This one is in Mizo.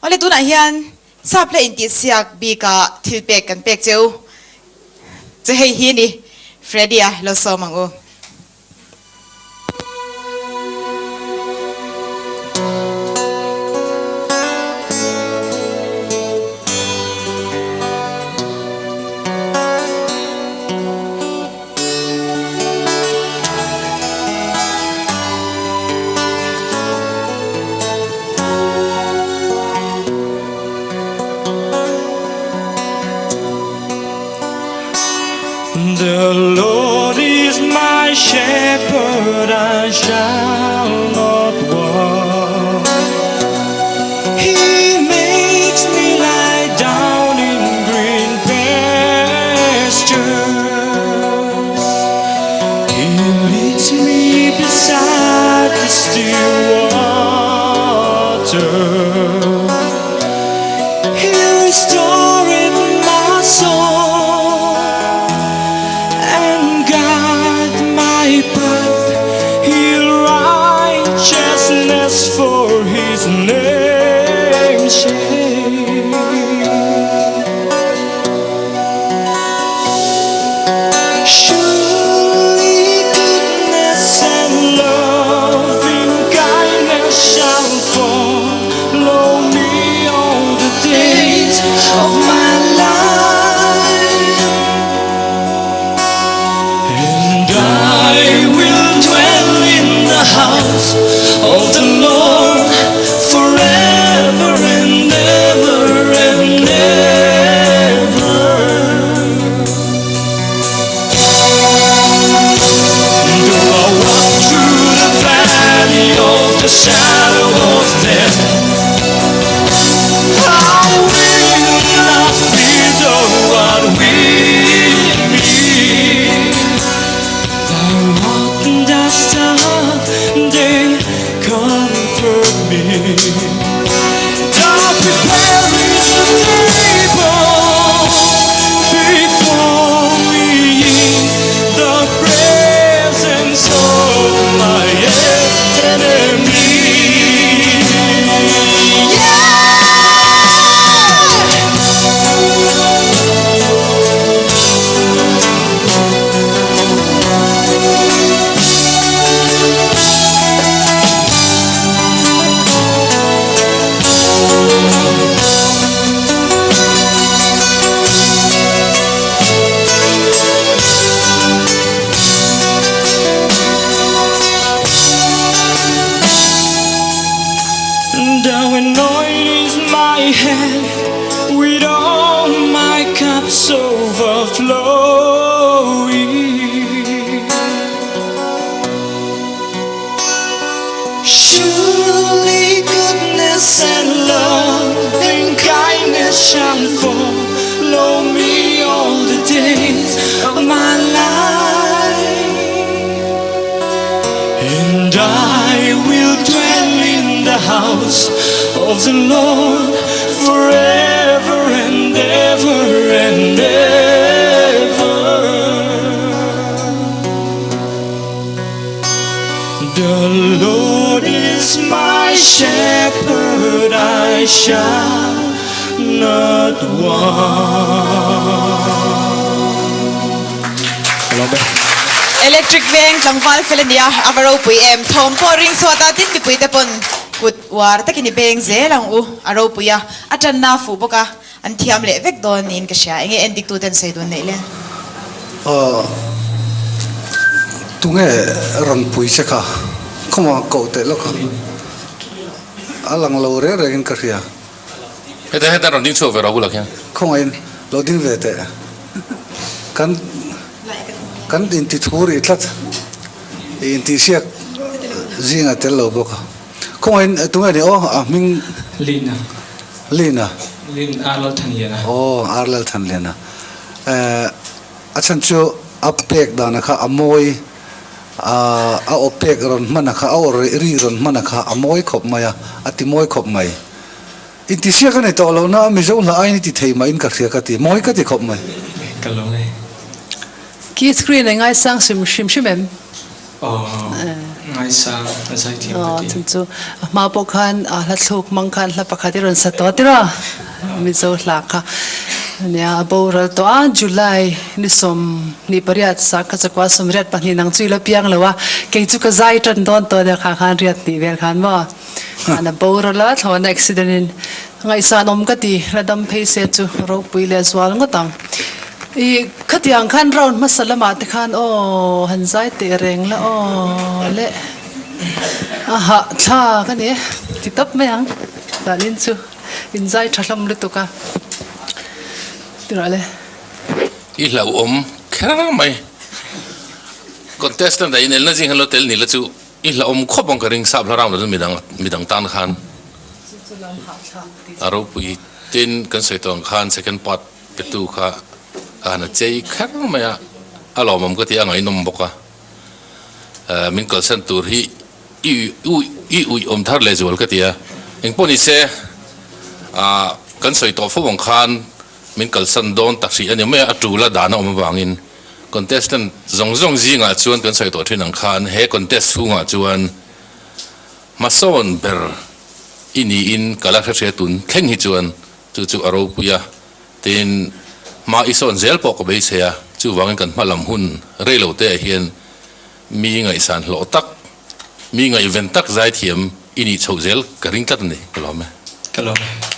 Awle tunah hian sap hla intihsiak bikah thil pek kan pek cheu che hei hi a ni Freddy-a lo sawm ang u. The Lord is my shepherd, I shall not want. He makes me lie down in green pastures. He leads me beside the still waters. He restored my soul and guide my path. He'll righteousness for his name's sake. Surely goodness and loving kindness shall follow me all the days of my life. And I will dwell in the house of the Lord forever and ever and ever. Though I walk through the valley of the shadow of death, I will not fear thou art with me. Thy rod and thy staff, they comfort me. Thou preparest a table before me in the presence of my enemy. Yeah! Thou anointest my head with oil, my cup's overflowing. Surely goodness and love and kindness shall follow me all the days of my life. And I will dwell in the house of the Lord forever and ever and ever. The Lord is my shepherd, I shall not want. Electric Veng tlangval fel a nia, a va ropui em. Thawm pawh ring chhuat a, tin mipui te pawn kut uar takin i beng zel ang u, a ropui a, a tanna a fuh bawk a, an thiam leh vek dawn niin ka hria. Enge endik tu ten sawi dun neih le? Aw, tunge rawn pui che kha? Khawma koh teh lawk a, a lang lo reng rengin ka hria. Heta heta rawn ding chhuak ve rawh bulah khian. Khawngaihin lo ding ve teh. Kan kan inti thu rih tlat. I intihsiak zinga tel lo bawk a. Khawngaihin tunge ni aw a hming? Lina. Lina. Lin Ar Lalthanliana. Aw Ar Lalthanliana. Eh a chhan chu a pek dana kha a mawi a aw pek rawn hman a kha a aw ri rawn hman a kha a mawi khawp mai a a ti mawi khawp mai. Intihsiak a ni tawh lo na Mizo hla aiin i ti thei mah in ka hria ka ti, mawi ka ti khawp mai. Ka lo nei. Key screen a ngaisang hrim hrim hrim em? Aw. Ngaisang a zai thiam ka ti. Chun chu a hma pawh khan hla thluk hmang khan hla pakhat i rawn sa tawh tiraw Mizo hla kha ania a boral tawh a July ni 28 sangkhat zakua 82 nang chu i la piang lo a kei chu ka zai tan dawn tawh ania kha khan riat hnih vel khan maw khan a boral a thlawhna accident in ngaihsan awm ka ti la dam phei se chu ropui leh zual ngawt ang. I khatiang khan round hmasa lamah te khan aw han zai teh reng la aw le a hah thlak a ni e ti tawp mai ang zanin chu in zai tha hlawm lutuk a ti rawh le. I hlauhawm kher mai. Contestant ah inelna zing han lo tel ni la chu i hlauhawm khawp ang ka ring sap hla round ah chuan midang midang tan khan a ropui tin kan sawi tawh ang khan second part Petu kha ka han a chei kher mai a, a lawmawm ka ti a ngaihnawm bawk a, min kalsan tur hi i i uih awm thar leh zual ka ti a, engpawh ni se kan sawi tawh fo ang khan min kalsan dawn tak hrih a ni mai a, a tul a dan a awm avangin contestant zawng zawng zingah chuan kan sawi tawh thin ang khan he contest chhungah chuan hmasawn ber i niin ka la hre hre tun thleng hi chuan Chu chu a ropui a, tin, hma i sawn zel pawh ka beisei a, chuvangin kan hma lam hun rei lo te ah hian mi ngaihsan hlawh tak, mi ngaihven tak zaithiam i nih chhoh zel ka ring tlat a ni, ka lawm e. Ka lawm e.